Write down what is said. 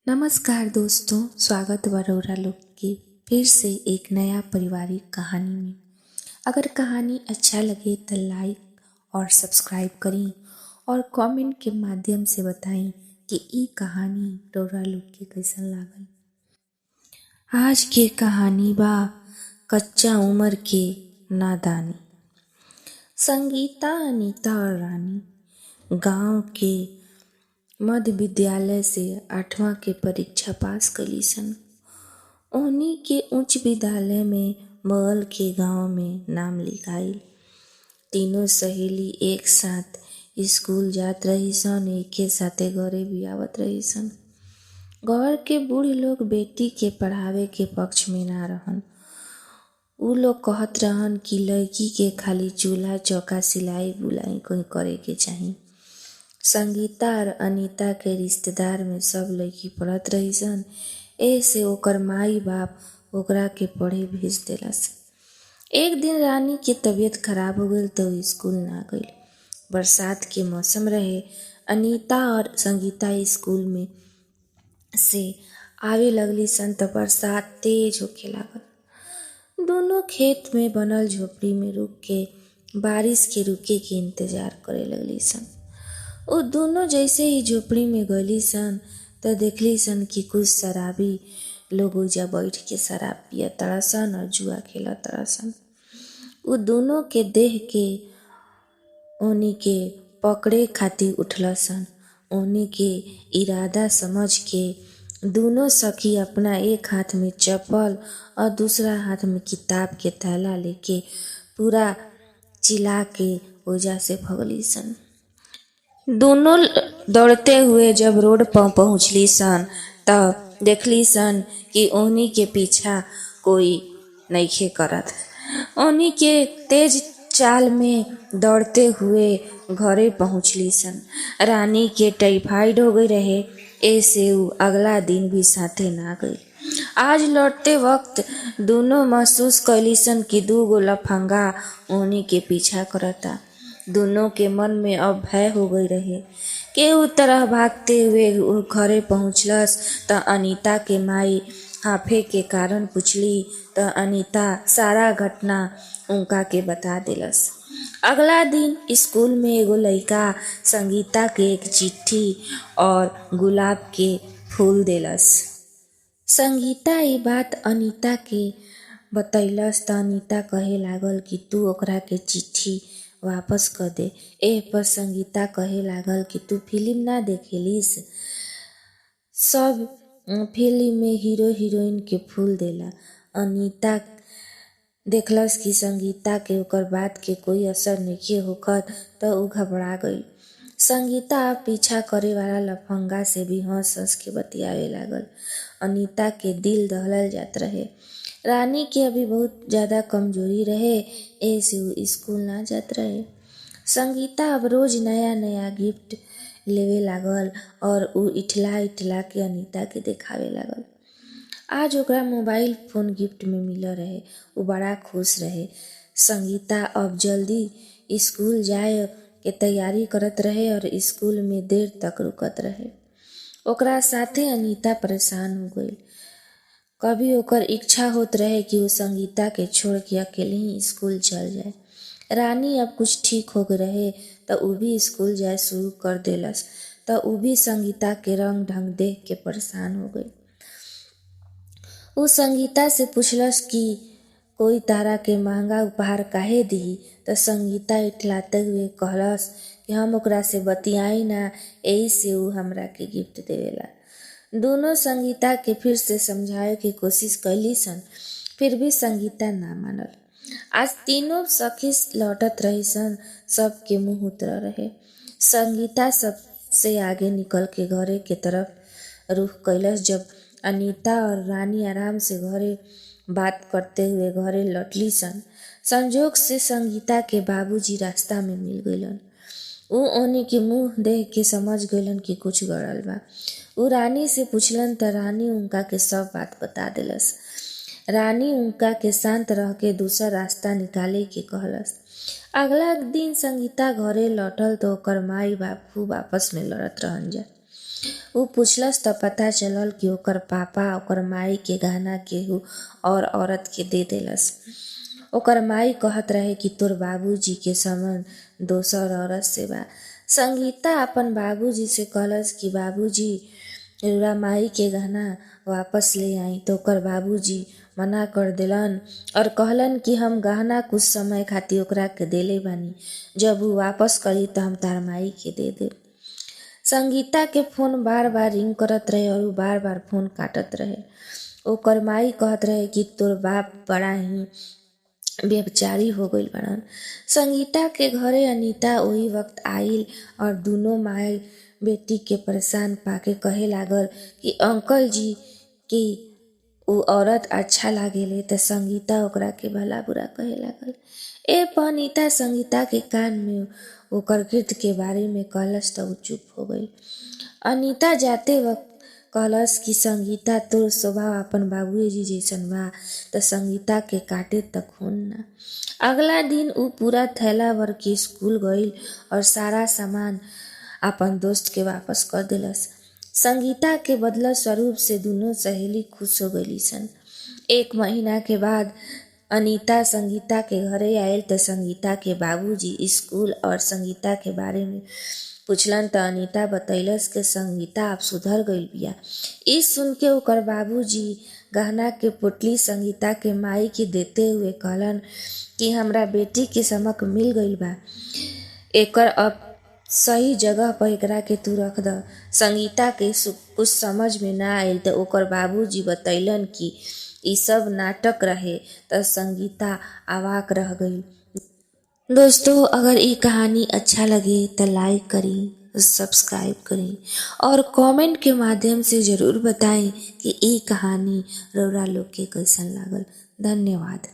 नमस्कार दोस्तों, स्वागत बा रउरा लोग के फिर से एक नया पारिवारिक कहानी में। अगर कहानी अच्छा लगे तो लाइक और सब्सक्राइब करी और कमेंट के माध्यम से बताई कि ई कहानी रउरा लोग के कैसन लागल। आज के कहानी बा कच्चा उम्र के नादानी। संगीता, अनीता और रानी गांव के मध्य विद्यालय से 8वां के परीक्षा पास कली सन। ओहनी के उच्च विद्यालय में बगल के गांव में नाम लिखाइल। तीनों सहेली एक साथ स्कूल जात रही सन, एके साथे घरे भी आवत रही सन। घर के बूढ़ लोग बेटी के पढ़ावे के पक्ष में ना रहन। उ लोग कहत रहन कि लड़की के खाली चूल्हा चौका, सिलाई बुलाई कोई करे के चाही। संगीता और अनीता के रिश्तेदार में सब लड़की पढ़त रही सन, एह से ओकर माई बाप ओकरा के पढ़े भेज देलस। एक दिन रानी के तबीयत खराब हो गई तो स्कूल ना गई। बरसात के मौसम रहे। अनीता और संगीता स्कूल में से आवे लगली सन त बरसात तेज होखे लागल। दोनों खेत में बनल झोपड़ी में रुक के बारिश के रुके के इंतजार करे लगली सन। उ दोनों जैसे ही झोपड़ी में गली सन त देखली सन कि कुछ शराबी लोग ओइजा बैठ के शराब पियत तारा सन और जुआ खेलत तारा सन। उ दोनों के देख के ओनी के पकड़े खातिर उठल सन। ओनी के इरादा समझ के दोनों सखी अपना एक हाथ में चप्पल और दूसरा हाथ में किताब के थैला लेके पूरा चिल्ला के ओइजा से भगली सन। दोनों दौड़ते हुए जब रोड पर पहुंचली सन त देखली सन कि ओहनी के पीछा कोई नइखे करत। ओहनी के तेज चाल में दौड़ते हुए घरे पहुंचली सन। रानी के टाइफाइड हो गई रहे, ऐसे उ अगला दिन भी साथे ना गई। आज लौटते वक्त दोनों महसूस कैली सन कि दू गो लफंगा ओहनी के पीछा करता। दोनों के मन में अब भय हो गई रहे। केहू तरह भागते हुए घरे पहुंचलस त अनीता के माई हाफे के कारण पूछली त अनीता सारा घटना उनका के बता दिलस। अगला दिन स्कूल में एगो लड़का संगीता के एक चिट्ठी और गुलाब के फूल देलस। संगीता ये बात अनीता के बतैलस त अनीता कहे लागल कि तू ओकरा के चिट्ठी वापस कर दे। एह पर संगीता कहे लागल कि तू फिल्म ना देखेलिस, सब फिल्म में हीरो हीरोइन के फूल देला। अनीता देखलस कि संगीता के ओकर बात के कोई असर नइखे होखत त उ घबरा गई। संगीता पीछा करे वाला लफंगा से भी हंस हंस के बतियावे लागल। अनीता के दिल दहलल जात रहे। रानी के अभी बहुत ज़्यादा कमजोरी रहे, ऐसे उ स्कूल ना जात रहे। संगीता अब रोज नया नया गिफ्ट लेवे लागल और उ इठला इठला के अनीता के देखावे लागल। आज ओकरा मोबाइल फोन गिफ्ट में मिल रहे, उ बड़ा खुश रहे। संगीता अब जल्दी स्कूल जाए के तैयारी करत रहे और स्कूल में देर तक रुकत रहे। ओकरा साथे अनीता परेशान हो गई। कभी ओकर इच्छा होत रहे कि वो संगीता के छोड़ के अकेले ही स्कूल चल जाए। रानी अब कुछ ठीक हो गए रहे त उ भी स्कूल जाए शुरू कर देलस त उ भी संगीता के रंग ढंग देख के परेशान हो गई। उ संगीता से पूछलस कि कोई तारा के महंगा उपहार काहे दी त संगीता इठलाते हुए कहलस कि हम ओकरा से बतियाई ना, यही से उ हमरा के गिफ्ट देवेला। दोनों संगीता के फिर से समझावे के कोशिश कैली सन, फिर भी संगीता ना मानल। आज तीनों सखी लौटत रही सन, सबके मुंह उतर रहे। संगीता सबसे आगे निकल के घरे के तरफ रुख कैलस। जब अनीता और रानी आराम से घरे बात करते हुए घरे लौटली सन, संजोग से संगीता के बाबूजी रास्ता में मिल गईलन। उ ओनी के मुंह देख के समझ गईलन कि कुछ गड़ल बा। उ रानी से पूछलन त रानी उनका के सब बात बता देलस। रानी उनका के शांत रह के दूसर रास्ता निकाले के कहलस। अगला दिन संगीता घरे लौटल तो ओकर माई बाप खूब आपस में लड़त रहन जा। उ पूछलस त पता चलल कि ओकर पापा ओकर माई के गहना केहू और औरत के दे देलस। ओकर माई कहत रहे कि तोर बाबूजी के संबंध दोसर औरत से बा। संगीता अपन बाबूजी से कहलस कि बाबूजी रउरा माई के गहना वापस ले आई, तो ओकर बाबूजी मना कर देलन और कहलन कि हम गहना कुछ समय खातिर ओकरा के देले बानी, जब उ वापस करी त हम तार माई के दे देब। संगीता के फोन बार बार रिंग करत रहे और उ बार बार फोन काटत रहे। ओकर माई कहत रहे कि तोर बाप बड़ा ही व्यभिचारी हो गइल बाड़न। संगीता के घरे अनीता ओही वक्त आइल और दुनो माई बेटी के परेशान पाके कहे लागल कि अंकल जी की उ औरत अच्छा लागेले, त संगीता ओकरा के भला बुरा कहे लागल। ए पर अनीता संगीता के कान में ओकर कृत्य के बारे में कहलस त उ चुप हो गइल। अनीता जाते वक्त कहलस कि संगीता तोर स्वभाव अपन बाबूजी जैसन बा, त संगीता के काटे त खून ना। अगला दिन उ पूरा थैला भर के स्कूल गइल और सारा सामान अपन दोस्त के वापस कर देलस। संगीता के बदलत स्वरूप से दुनो सहेली खुश हो गइली सन। एक महीना के बाद अनीता संगीता के घरे आयल त संगीता के बाबूजी स्कूल और संगीता के बारे में पूछलन त अनीता बतैलस कि संगीता अब सुधर गइल बिया। ई सुन के ओकर बाबूजी गहना के पोटली संगीता के माई के देते हुए कहलन कि हमरा बेटी के समक मिल गइल बा, एकर अब सही जगह पर एकरा के तू रख द। संगीता के कुछ समझ में ना आइल त ओकर बाबूजी बतैलन कि ई सब नाटक रहे, त संगीता अवाक रह गई। दोस्तों, अगर ये कहानी अच्छा लगे तो लाइक करी, सब्सक्राइब करी और कमेंट के माध्यम से ज़रूर बताएं कि ये कहानी रउरा लोग के कैसन लागल। धन्यवाद।